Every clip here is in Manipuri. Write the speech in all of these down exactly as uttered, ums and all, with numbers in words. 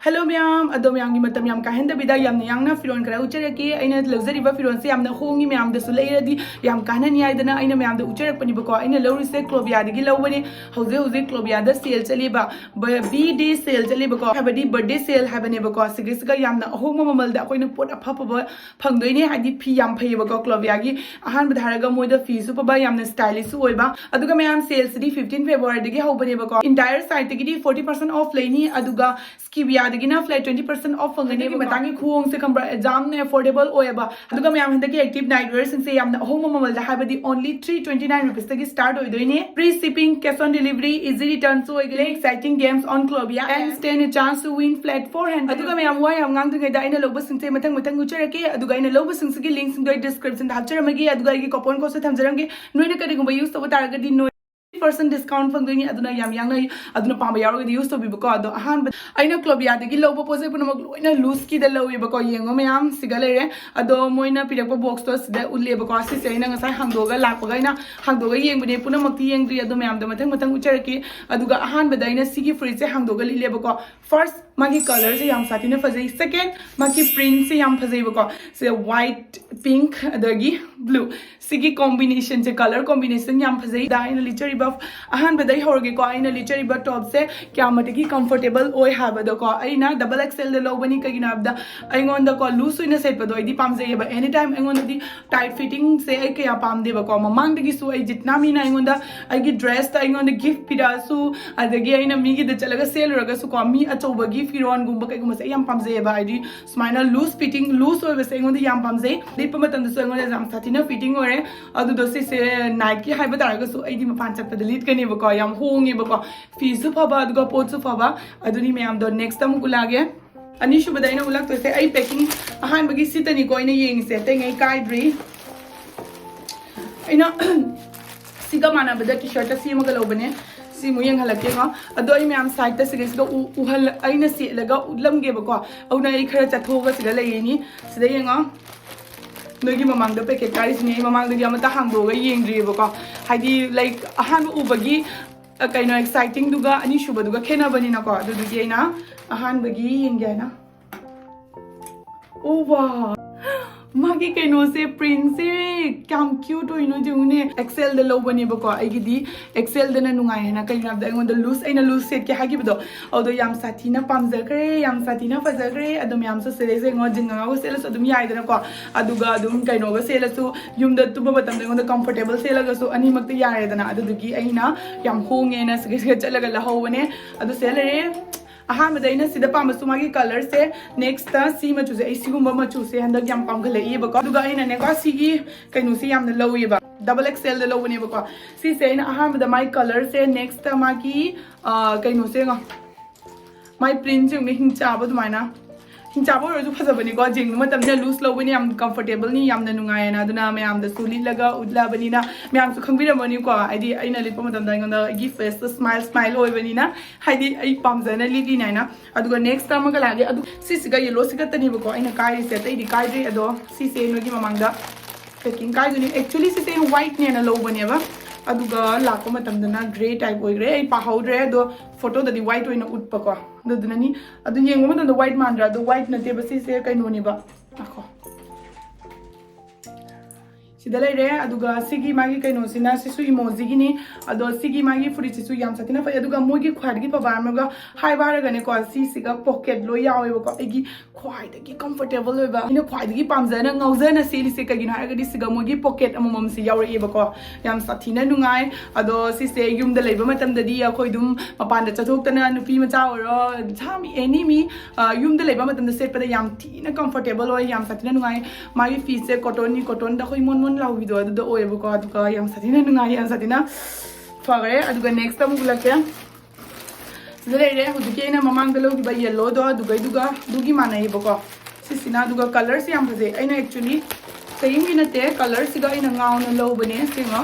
ꯍꯜꯂꯣ ꯃꯌꯥꯝ, ꯑꯗꯣ ꯃꯌꯥꯝꯒꯤ ꯃꯇꯝ ꯌꯥꯝ ꯀꯥꯏꯍꯟꯗꯕꯤꯗ ꯌꯥꯝꯅ ꯌꯥꯡꯅ ꯐꯤꯔꯣꯜ ꯈꯔ ꯎꯠꯆꯔꯛꯀꯦ꯫ ꯑꯩꯅ ꯂꯧꯖꯔꯤꯕ ꯐꯤꯔꯣꯜꯁꯦ ꯌꯥꯝꯅ ꯍꯣꯡꯉꯤ, ꯃꯌꯥꯝꯗꯁꯨ ꯂꯩꯔꯗꯤ ꯌꯥꯝ ꯀꯥꯟꯅꯅꯤ ꯍꯥꯏꯗꯅ ꯑꯩꯅ ꯃꯌꯥꯝꯗ ꯎꯠꯆꯔꯛꯄꯅꯦꯕꯀꯣ꯫ ꯑꯩꯅ ꯂꯧꯔꯤꯁꯦ ꯀ꯭ꯂꯣꯕꯤꯌꯥꯗꯒꯤ ꯂꯧꯕꯅꯦ꯫ ꯍꯧꯖꯤꯛ ꯍꯧꯖꯤꯛ ꯀ꯭ꯂꯣꯕꯤꯌꯥꯗ ꯁꯦꯜ ꯆꯠꯂꯤꯕ, ꯕꯤ ꯗꯦ ꯁꯦꯜ ꯆꯠꯂꯤꯕꯀꯣ, ꯍꯥꯏꯕꯗꯤ ꯕꯔꯗꯦ ꯁꯦꯜ ꯍꯥꯏꯕꯅꯦꯕꯀꯣ꯫ ꯁꯤꯒꯤꯁꯤꯒ ꯌꯥꯝꯅ ꯑꯍꯣꯡꯕ ꯃꯃꯜꯗ ꯑꯩꯈꯣꯏꯅ ꯄꯣꯠ ꯑꯐ ꯑꯐꯕ ꯐꯪꯗꯣꯏꯅꯦ, ꯍꯥꯏꯗꯤ ꯐꯤ ꯌꯥꯝ ꯐꯩꯌꯦꯕꯀꯣ ꯀ꯭ꯂꯣꯕꯤꯌꯥꯒꯤ꯫ ꯑꯍꯥꯟꯕꯗ ꯍꯥꯏꯔꯒ ꯃꯣꯏꯗ ꯐꯤꯁꯨ ꯐꯕ, ꯌꯥꯝꯅ stylish ꯁꯨ ꯑꯣꯏꯕ꯫ ꯑꯗꯨꯒ ꯃꯌꯥꯝ, ꯁꯦꯜꯁꯤꯗꯤ fifteen February ꯗꯒꯤ ꯍꯧꯕꯅꯦꯕꯀꯣ꯫ Entire site ꯇꯒꯤꯗꯤ forty percent off ꯂꯩꯅꯤ, ꯑꯗꯨꯒ ꯁ꯭ꯀꯤꯕꯤꯌꯥꯗꯒꯤꯅ flat twenty percent off ꯐꯪꯒꯅꯤ꯫ ꯃꯇꯥꯡꯒꯤ ꯈꯨꯍꯣꯡꯁꯦ ꯈꯪꯕ꯭ꯔꯥ, ꯌꯥꯝꯅ affordable ꯑꯣꯏꯌꯦꯕ꯫ ꯑꯗꯨꯒ ꯃꯌꯥꯝ, ꯍꯟꯗꯛꯀꯤ active night wear ꯁꯤꯡꯁꯦ ꯌꯥꯝꯅ ꯑꯍꯣꯡꯕ ꯃꯃꯜꯗ, ꯍꯥꯏꯕꯗꯤ only three twenty nine rupees ꯇꯒꯤ start ꯑꯣꯏꯗꯣꯏꯅꯦ꯫ Free shipping, cash on delivery, easy return ꯁꯨ ꯑꯣꯏꯒꯅꯤ꯫ Exciting games on Clobia and stand a chance to win flat four hundred. ꯑꯗꯨꯒ ꯃꯌꯥꯝ, ꯋꯥ ꯌꯥꯝ ꯉꯥꯡꯗ꯭ꯔꯤꯉꯩꯗ ꯑꯩꯅ ꯂꯧꯕꯁꯤꯡꯁꯦ ꯃꯊꯪ ꯃꯊꯪ ꯎꯠꯆꯔꯛꯀꯦ꯫ ꯑꯗꯨꯒ ꯑꯩꯅ ꯂꯧꯕꯁꯤꯡꯁꯤꯒꯤ link ꯁꯤꯡꯗꯣ ꯑꯩ description ꯗ ꯍꯥꯞꯆꯔꯝꯃꯒꯦ, ꯑꯗꯨꯒ ꯑꯩꯒꯤ coupon code ꯁꯨ ꯊꯝꯖꯔꯝꯒꯦ꯫ ꯅꯣꯏꯅ ꯀꯔꯤꯒꯨꯝꯕ use ꯇꯧꯕ ꯇꯥꯔꯒꯗꯤ ꯅꯣꯏ percent discount ꯐꯪꯗꯣꯏꯅꯤ꯫ ꯑꯗꯨꯅ ꯌꯥꯝ ꯌꯥꯡꯅ, ꯑꯗꯨꯅ ꯄꯥꯝꯕ ꯌꯥꯎꯔꯒꯗꯤ use ꯇꯧꯕꯤꯕꯀꯣ꯫ ꯑꯗꯣ ꯑꯍꯥꯟꯕ ꯑꯩꯅ ꯀ꯭ꯂꯣꯕꯤꯌꯥꯗꯒꯤ ꯂꯧꯕ ꯄꯣꯠ ꯆꯩ ꯄꯨꯝꯅꯃꯛ ꯂꯣꯏꯅ loose ꯀꯤꯗ ꯂꯧꯋꯦꯕꯀꯣ꯫ ꯌꯦꯡꯉꯣ ꯃꯌꯥꯝ, ꯁꯤꯒ ꯂꯩꯔꯦ꯫ ꯑꯗꯣ ꯃꯣꯏꯅ ꯄꯤꯔꯛꯄ box ꯇꯣ ꯁꯤꯗ ꯎꯠꯂꯦꯕꯀꯣ꯫ ꯁꯤꯁꯦ ꯑꯩꯅ ꯉꯁꯥꯏ ꯍꯥꯡꯗꯣꯛꯑꯒ ꯂꯥꯛꯄꯒ ꯑꯩꯅ ꯍꯥꯡꯗꯣꯛꯑꯒ ꯌꯦꯡꯕꯅꯦ, ꯄꯨꯝꯅꯃꯛꯇꯤ ꯌꯦꯡꯗ꯭ꯔꯤ꯫ ꯑꯗꯣ ꯃꯌꯥꯝꯗꯣ ꯃꯊꯪ ꯃꯊꯪ ꯎꯠꯆꯔꯛꯀꯦ꯫ ꯑꯗꯨꯒ ꯑꯍꯥꯟꯕꯗ ꯑꯩꯅ ꯁꯤꯒꯤ ꯐꯨꯔꯤꯠꯁꯦ ꯍꯥꯡꯗꯣꯛꯑꯒ ꯂꯤꯠꯂꯦꯕꯀꯣ꯫ First, ꯃꯥꯒꯤ colour ꯁꯦ ꯌꯥꯝ ꯁꯥꯊꯤꯅ ꯐꯖꯩ꯫ Second, ꯃꯥꯒꯤ print ꯁꯦ ꯌꯥꯝ ꯐꯖꯩꯕꯀꯣ꯫ ꯁꯤꯗ white, pink, ꯑꯗꯒꯤ blue, ꯁꯤꯒꯤ combination ꯁꯦ, colour combination ꯌꯥꯝ ꯐꯖꯩ꯫ ꯗ ꯑꯩꯅ ꯂꯤꯠꯆꯔꯤꯕ, ꯑꯍꯥꯟꯕꯗ ꯑꯩ ꯍꯧꯔꯒꯦꯀꯣ꯫ ꯑꯩꯅ ꯂꯤꯠꯆꯔꯤꯕ top ꯁꯦ ꯀꯌꯥꯝ ꯃꯇꯤꯛꯀꯤ comfortable ꯑꯣꯏ ꯍꯥꯏꯕꯗꯣꯀꯣ꯫ ꯑꯩꯅ double XL ꯗ ꯂꯧꯕꯅꯤ, ꯀꯩꯒꯤꯅꯣ ꯍꯥꯏꯕꯗ ꯑꯩꯉꯣꯟꯗꯀꯣ loose ꯑꯣꯏꯅ ꯁꯦꯠꯄꯗꯣ ꯑꯩꯗꯤ ꯄꯥꯝꯖꯩꯌꯦꯕ꯫ Any time ꯑꯩꯉꯣꯟꯗꯗꯤ tight fitting ꯁꯦ ꯑꯩ ꯀꯌꯥ ꯄꯥꯝꯗꯦꯕꯀꯣ꯫ ꯃꯃꯥꯡꯗꯒꯤꯁꯨ ꯑꯩ ꯖꯤꯠꯅꯥꯃꯤꯅ ꯑꯩꯉꯣꯟꯗ ꯑꯩꯒꯤ dress ꯇ ꯑꯩꯉꯣꯟꯗ gift ꯄꯤꯔꯛꯑꯁꯨ, ꯑꯗꯒꯤ ꯑꯩꯅ ꯃꯤꯒꯤꯗ ꯆꯠꯂꯒ ꯁꯦꯠꯂꯨꯔꯒꯁꯨꯀꯣ, ꯃꯤ ꯑꯆꯧꯕꯒꯤ ꯐꯤꯔꯣꯟꯒꯨꯝꯕ ꯀꯩꯒꯨꯝꯕꯁꯦ ꯑꯩ ꯌꯥꯝ ꯄꯥꯝꯖꯩꯌꯦꯕ꯫ ꯍꯥꯏꯗꯤ ꯁꯨꯃꯥꯏꯅ loose fitting, loose ꯑꯣꯏꯕꯁꯦ ꯑꯩꯉꯣꯟꯗ ꯌꯥꯝ ꯄꯥꯝꯖꯩ꯫ ꯂꯤꯠꯄ ꯃꯇꯝꯗꯁꯨ ꯑꯩꯉꯣꯟꯗ ꯌꯥꯝ ꯁꯥꯊꯤꯅ fitting ꯑꯣꯏꯔꯦ꯫ ꯑꯗꯨꯗꯣ ꯁꯤꯁꯦ Nike ꯍꯥꯏꯕ ꯇꯥꯔꯒꯁꯨ ꯑꯩꯗꯤ ꯃꯄꯥꯟ ꯆꯠꯄꯗ ꯂꯤꯠꯀꯅꯦꯕꯀꯣ꯫ ꯌꯥꯝ ꯍꯣꯡꯉꯦꯕꯀꯣ, ꯐꯤꯁꯨ ꯐꯕ ꯑꯗꯨꯒ ꯄꯣꯠꯁꯨ ꯐꯕ꯫ ꯑꯗꯨꯅꯤ ꯃꯌꯥꯝꯗꯣ, next ꯑꯃꯨꯛ ꯎꯠꯂꯛꯑꯒꯦ꯫ ꯑꯅꯤꯁꯨꯕꯗ ꯑꯩꯅ ꯎꯠꯂꯛꯇꯣꯏꯁꯦ, ꯑꯩ packing ꯑꯍꯥꯟꯕꯒꯤ ꯁꯤꯇꯅꯤꯀꯣ ꯑꯩꯅ ꯌꯦꯡꯉꯤꯁꯦ, ꯑꯇꯩꯉꯩ ꯀꯥꯏꯗ꯭ꯔꯤ꯫ ꯑꯩꯅ ꯁꯤꯒ ꯃꯥꯟꯅꯕꯗ T-shirt ꯁꯤ ꯑꯃꯒ ꯂꯧꯕꯅꯦ꯫ ꯁꯤ ꯑꯃꯨꯛ ꯌꯦꯡꯍꯜꯂꯛꯀꯦꯀꯣ꯫ ꯑꯗꯣ ꯑꯩ ꯃꯌꯥꯝ side ꯇ ꯁꯤꯒꯩꯁꯤꯗ ꯎ-, ꯎꯍꯜ-, ꯑꯩꯅ ꯁꯦꯠꯂꯒ ꯎꯠꯂꯝꯒꯦꯕꯀꯣ꯫ ꯑꯗꯨꯅ ꯑꯩ ꯈꯔ ꯆꯠꯊꯣꯛꯑꯒ ꯁꯤꯗ ꯂꯩꯔꯤꯅꯤ꯫ ꯁꯤꯗ ꯌꯦꯡꯉꯣ꯫ ꯅꯣꯏꯒꯤ ꯃꯃꯥꯡꯗ packet ꯀꯥꯏꯔꯤꯁꯤꯅꯦ꯫ ꯑꯩ ꯃꯃꯥꯡꯗꯗꯤ ꯑꯃꯠꯇ ꯍꯥꯡꯗꯣꯛꯑꯒ ꯌꯦꯡꯗ꯭ꯔꯤꯑꯕꯀꯣ꯫ ꯍꯥꯏꯗꯤ, like, ꯑꯍꯥꯟꯕ ꯎꯕꯒꯤ, ꯑ, ꯀꯩꯅꯣ, exciting ꯗꯨꯒ ꯑꯅꯤꯁꯨꯕꯗꯨꯒ ꯈꯦꯠꯅꯕꯅꯤꯅꯀꯣ꯫ ꯑꯗꯨꯗꯨꯒꯤ ꯑꯩꯅ ꯑꯍꯥꯟꯕꯒꯤ ꯌꯦꯡꯒꯦ ꯍꯥꯏꯅ꯫ ꯑꯣ ꯋꯥ, ꯃꯥꯒꯤ ꯀꯩꯅꯣꯁꯦ, ꯄ꯭ꯔꯤꯟꯁꯦ ꯀꯌꯥꯝ ꯀ꯭ꯌꯨꯠ ꯑꯣꯏꯅꯣ ꯌꯦꯡꯉꯨꯅꯦ꯫ ꯑꯦꯛꯁꯦꯜꯗ ꯂꯧꯕꯅꯦꯕꯀꯣ ꯑꯩꯒꯤꯗꯤ꯫ ꯑꯦꯛꯁꯦꯜꯗꯅ ꯅꯨꯡꯉꯥꯏ ꯍꯥꯏꯅ꯫ ꯀꯩꯒꯤꯅꯣ ꯍꯥꯏꯕꯗ ꯑꯩꯉꯣꯟꯗ ꯂꯨꯖ ꯑꯩꯅ ꯂꯨꯖ ꯁꯦꯠꯀꯦ ꯍꯥꯏꯈꯤꯕꯗꯣ, ꯑꯗꯣ ꯌꯥꯝ ꯁꯥꯊꯤꯅ ꯄꯥꯝꯖꯈ꯭ꯔꯦ, ꯌꯥꯝ ꯁꯥꯊꯤꯅ ꯐꯖꯈ꯭ꯔꯦ꯫ ꯑꯗꯣ ꯃꯌꯥꯝꯁꯨ ꯁꯤꯗꯩꯁꯦ ꯌꯦꯡꯉꯣ, ꯖꯤꯟ ꯉꯉꯥꯎꯒ ꯁꯦꯠꯂꯁꯨ ꯑꯗꯨꯝ ꯌꯥꯏꯗꯅꯀꯣ꯫ ꯑꯗꯨꯒ ꯑꯗꯨꯝ ꯀꯩꯅꯣꯒ ꯁꯦꯠꯂꯁꯨ, ꯌꯨꯝꯗ ꯇꯨꯝꯕ ꯃꯇꯝꯗ ꯑꯩꯉꯣꯟꯗ ꯀꯝꯐꯣꯔꯇꯦꯕꯜ ꯁꯦꯠꯂꯒꯁꯨ ꯑꯅꯤꯃꯛꯇ ꯌꯥꯔꯦꯗꯅ꯫ ꯑꯗꯨꯗꯨꯒꯤ ꯑꯩꯅ ꯌꯥꯝ ꯍꯣꯡꯉꯦꯅ ꯁꯤꯒ ꯁꯤꯒ ꯆꯠꯂꯒ ꯂꯧꯍꯧꯕꯅꯦ꯫ ꯑꯗꯨ ꯁꯤꯗ ꯂꯩꯔꯦ꯫ ꯑꯍꯥꯟꯕꯗ ꯑꯩꯅ ꯁꯤꯗ ꯄꯥꯝꯕꯁꯨ ꯃꯥꯒꯤ ꯀꯂꯔꯁꯦ, ꯅꯦꯛꯁꯇ ꯁꯤ ꯃꯆꯨꯁꯦ, ꯑꯩ ꯁꯤꯒꯨꯝꯕ ꯃꯆꯨꯁꯦ ꯍꯟꯗꯛ ꯌꯥꯝ ꯄꯥꯝꯈꯠꯂꯛꯏꯕꯀꯣ꯫ ꯑꯗꯨꯒ ꯑꯩꯅꯅꯦꯀꯣ ꯁꯤꯒꯤ ꯀꯩꯅꯣꯁꯦ ꯌꯥꯝꯅ ꯂꯧꯋꯦꯕ, ꯗꯕꯜ ꯑꯦꯛꯁꯦꯜꯗ ꯂꯧꯕꯅꯦꯕꯀꯣ꯫ ꯁꯤꯁꯦ ꯑꯩꯅ ꯑꯍꯥꯟꯕꯗ ꯃꯥꯒꯤ ꯀꯂꯔꯁꯦ, ꯅꯦꯛꯁꯇ ꯃꯥꯒꯤ ꯑ, ꯀꯩꯅꯣꯁꯦ ꯌꯦꯡꯉꯣ, ꯃꯥꯏ ꯄ꯭ꯔꯤꯟꯁꯦ ꯌꯦꯡꯉꯨꯅꯦ, ꯍꯤꯡꯆꯥꯕ ꯑꯗꯨꯃꯥꯏꯅ꯫ ꯍꯤꯡꯆꯥꯕ ꯑꯣꯏꯔꯁꯨ ꯐꯖꯕꯅꯤꯀꯣ, ꯌꯦꯡꯕ ꯃꯇꯝꯗ ꯂꯨꯖ ꯂꯧꯕꯅꯤ, ꯌꯥꯝ ꯀꯝꯐꯣꯔꯇꯦꯕꯜꯅꯤ, ꯌꯥꯝꯅ ꯅꯨꯡꯉꯥꯏꯌꯦꯅ꯫ ꯑꯗꯨꯅ ꯃꯌꯥꯝꯗꯁꯨ ꯂꯤꯠꯂꯒ ꯎꯠꯂꯕꯅꯤꯅ ꯃꯌꯥꯝꯁꯨ ꯈꯪꯕꯤꯔꯝꯃꯅꯤꯀꯣ꯫ ꯍꯥꯏꯗꯤ ꯑꯩꯅ ꯂꯤꯠꯄ ꯃꯇꯝꯗ ꯑꯩꯉꯣꯟꯗ ꯑꯩꯒꯤ ꯐꯦꯁꯇ ꯁ꯭ꯃꯥꯏꯜ ꯁ꯭ꯃꯥꯏꯜ ꯑꯣꯏꯕꯅꯤꯅ, ꯍꯥꯏꯗꯤ ꯑꯩ ꯄꯥꯝꯖꯅ ꯂꯤꯠꯂꯤꯅꯦ ꯍꯥꯏꯅ꯫ ꯑꯗꯨꯒ ꯅꯦꯛꯁꯇ ꯑꯃꯒ ꯂꯥꯛꯑꯒꯦ꯫ ꯑꯗꯨ ꯁꯤꯁꯤꯒ ꯌꯦꯜꯂꯣꯁꯤꯒ ꯈꯛꯇꯅꯦꯕꯀꯣ ꯑꯩꯅ ꯀꯥꯏꯔꯤꯁꯦ, ꯑꯇꯩꯗꯤ ꯀꯥꯏꯗ꯭ꯔꯤ꯫ ꯑꯗꯣ ꯁꯤꯁꯦ ꯅꯣꯏꯒꯤ ꯃꯃꯥꯡꯗ ꯄꯦꯀꯤꯡ ꯀꯥꯏꯗꯣꯏꯅꯤ꯫ ꯑꯦꯛꯆꯨꯋꯦꯂꯤ ꯁꯤꯁꯦ ꯑꯩꯅ ꯋꯥꯏꯠꯅꯦꯅ ꯂꯧꯕꯅꯦꯕ, ꯑꯗꯨꯒ ꯂꯥꯛꯄ ꯃꯇꯝꯗꯅ ꯒ꯭ꯔꯦ ꯇꯥꯏꯞ ꯑꯣꯏꯈ꯭ꯔꯦ꯫ ꯑꯩ ꯄꯥꯍꯧꯗ꯭ꯔꯦ, ꯑꯗꯣ ꯐꯣꯇꯣꯗꯗꯤ ꯋꯥꯏꯠ ꯑꯣꯏꯅ ꯎꯠꯄꯀꯣ꯫ ꯑꯗꯨꯗꯨꯅꯅꯤ꯫ ꯑꯗꯨ ꯌꯦꯡꯕ ꯃꯇꯝꯗ ꯋꯥꯏꯠ ꯃꯥꯟꯗ꯭ꯔꯥ? ꯑꯗꯣ ꯋꯥꯏꯠ ꯅꯠꯇꯦꯕ, ꯁꯤꯁꯦ ꯀꯩꯅꯣꯅꯦꯕ꯫ ꯉꯥꯏꯈꯣ꯫ ꯁꯤꯗ ꯂꯩꯔꯦ꯫ ꯑꯗꯨꯒ ꯁꯤꯒꯤ ꯃꯥꯒꯤ ꯀꯩꯅꯣꯁꯤꯅ, ꯁꯤꯁꯨ ꯏꯃꯣꯖꯤꯒꯤꯅꯤ꯫ ꯑꯗꯣ ꯁꯤꯒꯤ ꯃꯥꯒꯤ ꯐꯨꯔꯤꯠꯁꯤꯁꯨ ꯌꯥꯝ ꯁꯥꯊꯤꯅ ꯐꯩ꯫ ꯑꯗꯨꯒ ꯃꯣꯏꯒꯤ ꯈ꯭ꯋꯥꯏꯗꯒꯤ ꯐꯕ ꯑꯃꯒ ꯍꯥꯏꯕ ꯍꯥꯏꯔꯒꯅꯦꯀꯣ, ꯁꯤꯁꯤꯒ ꯄꯣꯀꯦꯠ ꯂꯣꯏ ꯌꯥꯎꯋꯦꯕꯀꯣ꯫ ꯑꯩꯒꯤ ꯈ꯭ꯋꯥꯏꯗꯒꯤ ꯀꯝꯐꯣꯔꯇꯦꯕꯜ ꯑꯣꯏꯕ, ꯑꯩꯅ ꯈ꯭ꯋꯥꯏꯗꯒꯤ ꯄꯥꯝꯖꯅ ꯉꯥꯎꯖꯅ ꯁꯦꯠꯂꯤꯁꯦ ꯀꯩꯒꯤꯅꯣ ꯍꯥꯏꯔꯒꯗꯤ ꯁꯤꯒ ꯃꯣꯏꯒꯤ ꯄꯣꯀꯦꯠ ꯑꯃꯃꯝꯁꯤ ꯌꯥꯎꯔꯛꯑꯦꯕꯀꯣ꯫ ꯌꯥꯝ ꯁꯥꯊꯤꯅ ꯅꯨꯡꯉꯥꯏ꯫ ꯑꯗꯣ ꯁꯤꯁꯦ ꯌꯨꯝꯗ ꯂꯩꯕ ꯃꯇꯝꯗꯗꯤ ꯑꯩꯈꯣꯏ ꯑꯗꯨꯝ ꯃꯄꯥꯟꯗ ꯆꯠꯊꯣꯛꯇꯅ, ꯅꯨꯄꯤ ꯃꯆꯥ ꯑꯣꯏꯔꯣ, ꯁꯥ ꯃꯤ, ꯑꯦꯅꯤ ꯃꯤ, ꯑ, ꯌꯨꯝꯗ ꯂꯩꯕ ꯃꯇꯝꯗ ꯁꯦꯠꯄꯗ ꯌꯥꯝ ꯊꯤꯅ ꯀꯝꯐꯣꯔꯇꯦꯕꯜ ꯑꯣꯏ, ꯌꯥꯝ ꯁꯥꯊꯤꯅ ꯅꯨꯡꯉꯥꯏ꯫ ꯃꯥꯒꯤ ꯐꯤꯁꯦ ꯀꯣꯇꯟꯅꯤ, ꯀꯣꯇꯟꯗ ꯑꯩꯈꯣꯏ ꯃꯣꯟ ꯃꯣꯟ ꯂꯥꯎꯕꯤꯗꯣ ꯑꯗꯨꯗ ꯑꯣꯏꯌꯦꯕꯀꯣ꯫ ꯑꯗꯨꯒ ꯌꯥꯝ ꯁꯥꯊꯤꯅ ꯅꯨꯡꯉꯥꯏ, ꯌꯥꯝ ꯁꯥꯊꯤꯅ ꯐꯈ꯭ꯔꯦ꯫ ꯑꯗꯨꯒ ꯅꯦꯛꯁꯇ ꯑꯃꯨꯛ ꯎꯠꯂꯛꯀꯦ꯫ ꯁꯤꯗ ꯂꯩꯔꯦ ꯍꯧꯖꯤꯛꯀꯤ ꯑꯩꯅ ꯃꯃꯥꯡꯗ ꯂꯧꯈꯤꯕ ꯌꯦꯜꯂꯣꯗꯣ, ꯑꯗꯨꯒꯩꯗꯨꯒ ꯑꯗꯨꯒꯤ ꯃꯥꯟꯅꯩꯌꯦꯕꯀꯣ꯫ ꯁꯤꯁꯤꯅ, ꯑꯗꯨꯒ ꯀꯂꯔꯁꯦ ꯌꯥꯝ ꯐꯖꯩ꯫ ꯑꯩꯅ ꯑꯦꯛꯆꯨꯋꯦꯂꯤ ꯆꯌꯨꯝꯒꯤ ꯅꯠꯇꯦ, ꯀꯂꯔꯁꯤꯒ ꯑꯩꯅ ꯉꯥꯎꯅ ꯂꯧꯕꯅꯦ꯫ ꯁꯤ ꯌꯦꯡꯉꯣ꯫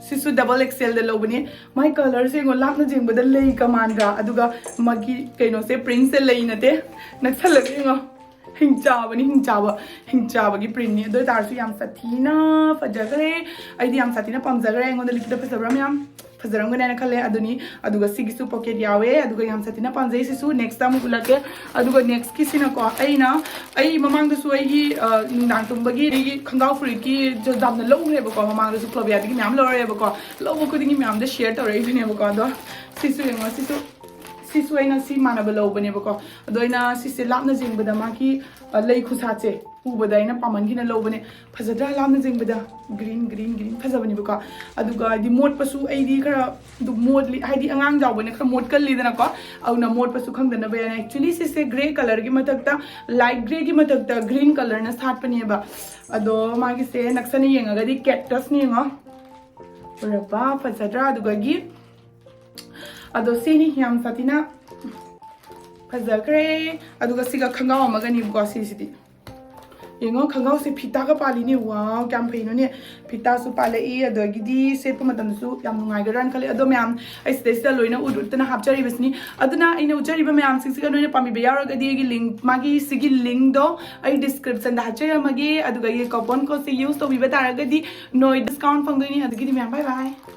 ꯁꯤꯁꯨ ꯗꯕꯜ ꯑꯦꯛꯁꯦꯜꯗ ꯂꯧꯕꯅꯦ꯫ ꯃꯥꯏ ꯀꯂꯔꯁꯦ ꯌꯦꯡꯉꯣ, ꯂꯥꯞꯅ ꯌꯦꯡꯕꯗ ꯂꯩ ꯀꯃꯥꯟꯗ꯭ꯔꯥ? ꯑꯗꯨꯒ ꯃꯥꯒꯤ ꯀꯩꯅꯣꯁꯦ, ꯄ꯭ꯔꯤꯟꯁꯦ ꯂꯩ ꯅꯠꯇꯦ, ꯅꯛꯁꯜꯂꯒ ꯌꯦꯡꯉꯣ꯫ ꯍꯤꯡꯆꯥꯕꯅꯤ, ꯍꯤꯡꯆꯥꯕ, ꯍꯤꯡꯆꯥꯕꯒꯤ ꯄ꯭ꯔꯤꯟꯅꯤ꯫ ꯑꯗꯨ ꯑꯣꯏꯇꯥꯔꯁꯨ ꯌꯥꯝ ꯁꯥꯊꯤꯅ ꯐꯖꯈ꯭ꯔꯦ꯫ ꯑꯩꯗꯤ ꯌꯥꯝ ꯁꯥꯊꯤꯅ ꯄꯥꯝꯖꯈ꯭ꯔꯦ꯫ ꯑꯩꯉꯣꯟꯗ ꯂꯤꯠꯄꯗ ꯐꯖꯕ꯭ꯔꯥ ꯃꯌꯥꯝ? ꯐꯖꯔꯝꯒꯅꯤ ꯍꯥꯏꯅ ꯈꯜꯂꯦ꯫ ꯑꯗꯨꯅꯤ, ꯑꯗꯨꯒ ꯁꯤꯒꯤꯁꯨ ꯄꯣꯀꯦꯠ ꯌꯥꯎꯋꯦ꯫ ꯑꯗꯨꯒ ꯌꯥꯝ ꯁꯥꯊꯤꯅ ꯄꯥꯝꯖꯩ ꯁꯤꯁꯨ꯫ ꯅꯦꯛꯁꯇ ꯑꯃꯨꯛ ꯎꯠꯂꯛꯀꯦ꯫ ꯑꯗꯨꯒ ꯅꯦꯛꯁꯀꯤꯁꯤꯅꯀꯣ, ꯑꯩꯅ ꯑꯩ ꯃꯃꯥꯡꯗꯁꯨ ꯑꯩꯒꯤ ꯑ, ꯅꯨꯡꯗꯥꯡ ꯇꯨꯝꯕꯒꯤ ꯑꯩꯒꯤ ꯈꯣꯡꯒ꯭ꯔꯥꯎ ꯐꯨꯔꯤꯠꯀꯤ ꯖ- ꯌꯥꯝꯅ ꯂꯧꯈ꯭ꯔꯦꯕꯀꯣ꯫ ꯃꯃꯥꯡꯗꯁꯨ ꯀ꯭ꯂꯣꯕꯤꯌꯥꯗꯒꯤ ꯃꯌꯥꯝ ꯂꯧꯔꯛꯑꯦꯕꯀꯣ꯫ ꯂꯧꯕ ꯈꯨꯗꯤꯡꯒꯤ ꯃꯌꯥꯝꯗ ꯁꯤꯌꯔ ꯇꯧꯔꯛꯏꯕꯅꯦꯕꯀꯣ꯫ ꯑꯗꯣ ꯁꯤꯁꯨ ꯌꯦꯡꯉꯣ, ꯁꯤꯁꯨ ꯁꯤꯁꯨ ꯑꯩꯅ ꯁꯤ ꯃꯥꯟꯅꯕ ꯂꯧꯕꯅꯦꯕꯀꯣ꯫ ꯑꯗꯣ ꯑꯩꯅ ꯁꯤꯁꯦ ꯂꯥꯞꯅ ꯌꯦꯡꯕꯗ ꯃꯥꯒꯤ ꯑ, ꯂꯩ ꯈꯨꯁꯥꯠꯁꯦ ꯎꯕꯗ ꯑꯩꯅ ꯄꯥꯝꯃꯟꯈꯤꯅ ꯂꯧꯕꯅꯦ꯫ ꯐꯖꯗ꯭ꯔꯥ? ꯂꯥꯞꯅ ꯌꯦꯡꯕꯗ ꯒ꯭ꯔꯤꯟ ꯒ꯭ꯔꯤꯟ ꯒ꯭ꯔꯤꯟ ꯐꯖꯕꯅꯦꯕꯀꯣ꯫ ꯑꯗꯨꯒ ꯍꯥꯏꯗꯤ ꯃꯣꯠꯄꯁꯨ ꯑꯩꯗꯤ ꯈꯔ ꯑꯗꯨꯝ ꯃꯣꯠꯂꯤ, ꯍꯥꯏꯗꯤ ꯑꯉꯥꯡ ꯆꯥꯎꯕꯅ ꯈꯔ ꯃꯣꯠꯀꯜꯂꯤꯗꯅꯀꯣ꯫ ꯑꯗꯨꯅ ꯃꯣꯠꯄꯁꯨ ꯈꯪꯗꯅꯕ ꯍꯥꯏꯅ, actually ꯁꯤꯁꯦ ꯒ꯭ꯔꯦ ꯀꯂꯔꯒꯤ ꯃꯊꯛꯇ, ꯂꯥꯏꯠ ꯒ꯭ꯔꯦꯒꯤ ꯃꯊꯛꯇ ꯒ꯭ꯔꯤꯟ ꯀꯂꯔꯅ ꯁꯥꯠꯄꯅꯦꯕ꯫ ꯑꯗꯣ ꯃꯥꯒꯤꯁꯦ ꯅꯛꯁꯟꯅ ꯌꯦꯡꯉꯒꯗꯤ ꯀꯦꯛꯇꯁꯅꯤ ꯌꯦꯡꯉꯣ꯫ ꯎꯔꯕ? ꯐꯖꯗ꯭ꯔꯥ? ꯑꯗꯨꯒꯒꯤ ꯑꯗꯣ ꯁꯤꯅꯤ ꯌꯥꯝ ꯁꯥꯊꯤꯅ ꯐꯖꯈ꯭ꯔꯦ꯫ ꯑꯗꯨꯒ ꯁꯤꯒ ꯈꯣꯡꯒ꯭ꯔꯥꯎ ꯑꯃꯒꯅꯤꯕꯀꯣ ꯁꯤꯁꯤꯗꯤ꯫ ꯌꯦꯡꯉꯣ, ꯈꯣꯡꯒ꯭ꯔꯥꯎꯁꯦ ꯐꯤꯇꯥꯒ ꯄꯥꯜꯂꯤꯅꯦ꯫ ꯋꯥꯎ, ꯀꯌꯥꯝ ꯐꯩꯅꯣꯅꯦ꯫ ꯐꯤꯇꯥꯁꯨ ꯄꯥꯜꯂꯛꯏ, ꯑꯗꯒꯤꯗꯤ ꯁꯦꯠꯄ ꯃꯇꯝꯗꯁꯨ ꯌꯥꯝ ꯅꯨꯡꯉꯥꯏꯒꯗ꯭ꯔꯥꯅ ꯈꯜꯂꯦ꯫ ꯑꯗꯣ ꯃꯌꯥꯝ, ꯑꯩ ꯁꯤꯗꯩꯁꯤꯗ ꯂꯣꯏꯅ ꯎꯠ ꯎꯠꯇꯅ ꯍꯥꯞꯆꯔꯤꯕꯁꯤꯅꯤ꯫ ꯑꯗꯨꯅ ꯑꯩꯅ ꯎꯠꯆꯔꯤꯕ ꯃꯌꯥꯝꯁꯤꯡꯁꯤꯒ ꯅꯣꯏꯅ ꯄꯥꯝꯕꯤꯕ ꯌꯥꯎꯔꯒꯗꯤ ꯑꯩꯒꯤ ꯂꯤꯡ, ꯃꯥꯒꯤ ꯁꯤꯒꯤ ꯂꯤꯡꯗꯣ ꯑꯩ ꯗꯤꯁꯀ꯭ꯔꯤꯞꯁꯟꯗ ꯍꯥꯞꯆꯔꯝꯃꯒꯦ꯫ ꯑꯗꯨꯒ ꯑꯩꯒꯤ ꯀꯣꯄꯟ ꯀꯣꯗꯁꯦ ꯌꯨꯁ ꯇꯧꯕꯤꯕ ꯇꯥꯔꯒꯗꯤ ꯅꯣꯏ ꯗꯤꯁꯀꯥꯎꯟ ꯐꯪꯗꯣꯏꯅꯤ꯫ ꯑꯗꯨꯒꯤꯗꯤ ꯃꯌꯥꯝ ꯕꯥꯏ ꯕꯥꯏ꯫